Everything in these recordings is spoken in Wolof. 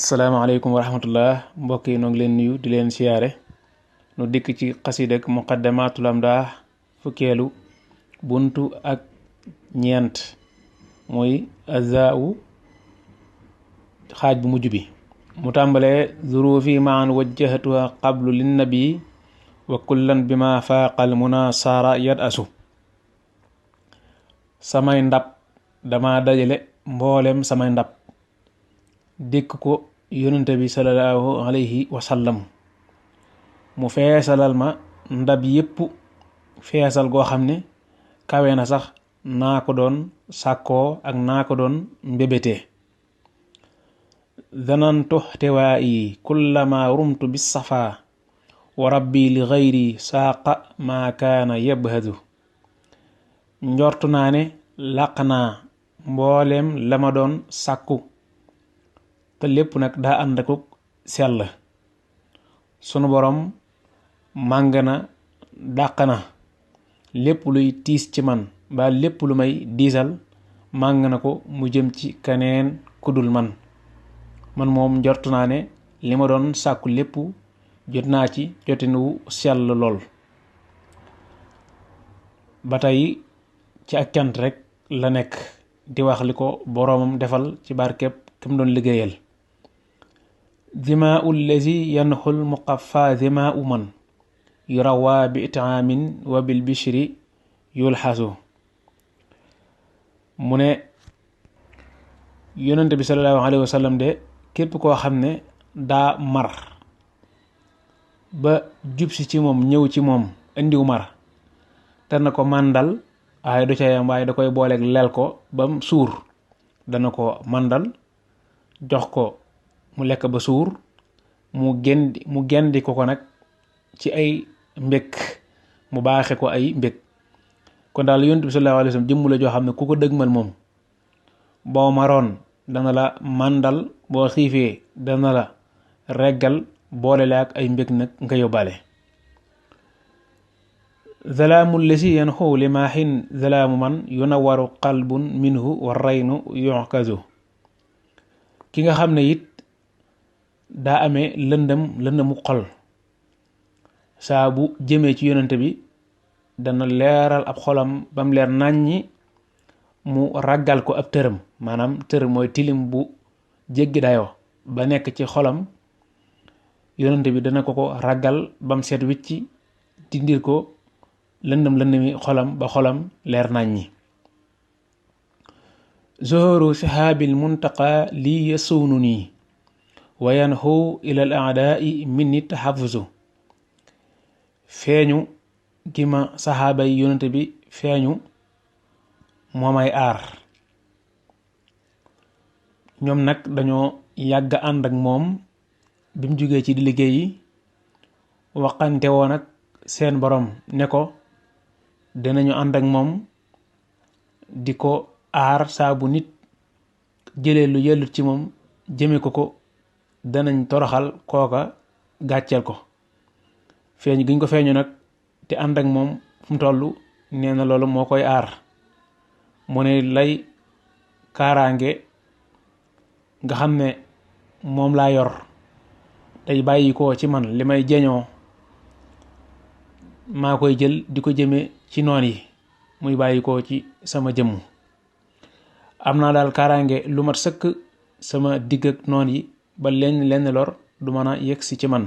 asalaamaaleykum wa rahmatullah mbokk yi noo ngi leen nuyu di leen siyaare nu dikk ci xasidak muqaddamatul amdah fukkeelu buntu ak ñeent mooy azaawu xaaj bu mujj bi mu tàmbalee zurufi maan wajjahatuha qablu linnabi wa kullan bima faaqal munasara yad asu samay ndab dama dajale mboolem samay ndab dékk ko yonente bi sallallahu alayhi wa sallam mu feesalal ma ndab yépp feesal goo xam ne kawe na sax naa ko doon sàkkoo ak naa ko doon mbébétee zanantu xtewaa yi kullama rumtu bis safa wa rabbi li gayri saaqa maa kaana yabhadu njortu naa ne làq naa mbooleem la ma doon sàkku te lépp nag daa ànd ak sell sunu borom màng na dàq na lépp luy tiis ci man ba lépp lu may diisal màng na ko mu jëm ci keneen kudul man moom njortu naa ne li ma doon sàkku lépp jot naa ci jotinu sell lool ba tey ci ak cant rek la nekk di wax li ko boroomam defal ci barkeb kam doon liggéeyal dimaa'u allazi yanxul muqaffa dimaa'u man yurawaa bi itaamin wa bil bishri yulxasu mu ne yonente bi sallallahu alayhi wa sallam de képp koo xam ne daa mar ba jubsi ci moom ñëw ci moom indiw mar te na ko màndal waaye du ca yam waaye da koy booleeg leel ko bam suur dana ko màndal jox ko mu lekk ba suur mu gendi ko nag ci ay mbég mu baaxe ko ay mbég kon daal yonent bi sallallahu alayhi wa sallam jëmm la joo xam ne ku ko dëgmal moom boo maroon dana la màndal boo xiifee dana la reggal boole la ak ay mbég nag nga yóbbaale zalaamu lesi yan xoow li maaxin zalaamu man yunawaru qalbun minhu wa raynu yuxkazu ki nga xam ne it daa amee lëndëmu xol saa bu jëmee ci yonente bi dana leeral ab xolam bam leer nàññi mu raggal ko ab tërëm maanaam tërëm mooy tilim bu jéggi dayoo ba nekk ci xolam yonente bi dana ko raggal bam seet wicci dindir ko lëndëmi xolam ba xolam leer nàññi zuhuru sihaabil muntaqa lii yasuunu nii wa yanxu ila al aadaai minni taxafusu feeñu gi ma saxaaba yi yonente bi feeñu moomay aar ñoom nag dañoo yàgg ànd ak moom bi mu jógee ci di liggéey yi waxante woon ak seen borom ne ko dinañu ànd ak moom di ko aar saa bu nit jëlee lu yellut ci moom jëme ko danañ toroxal kooka gàcceel ko feeñ giñ ko feeñu nag te ànd ak moom fu mu toll nee na loolu moo koy aar mu ne lay kaaraange nga xam ne moom laa yor tey bàyyi ko ci man li may jeñoo maa koy jël di ko jëme ci noon yi muy bàyyi ko ci sama jëmm am naa daal kaaraange lu mat sëkk sama digg ak noon yi ba lenn lor du mën a yegsi ci man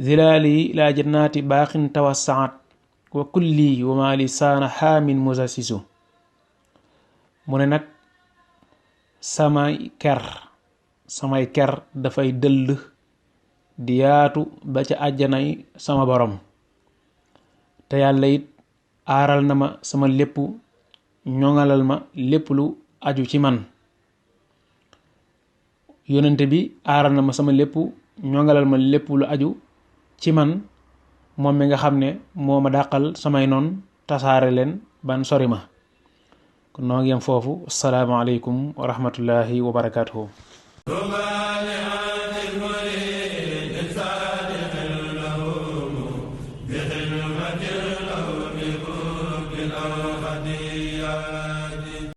zilaali laa jannaati baaxin tawassaat wa kulli wa maa li saana xaamin musassisu mu ne nag samay ker dafay dëll di yaatu ba ca àjjanay sama borom te yàlla it aaral na ma sama lépp ñoŋalal ma lépp lu aju ci man yonente bi aaral na ma sama lépp ñoŋalal ma lépp lu aju ci man moom mi nga xam ne moo ma dàqal samay noon tasaare leen ban sori ma kon noo ngi yem foofu asalaamaaleykum wa rahmatullahi wa barakaatuhu بخدمة له بحب أو هدية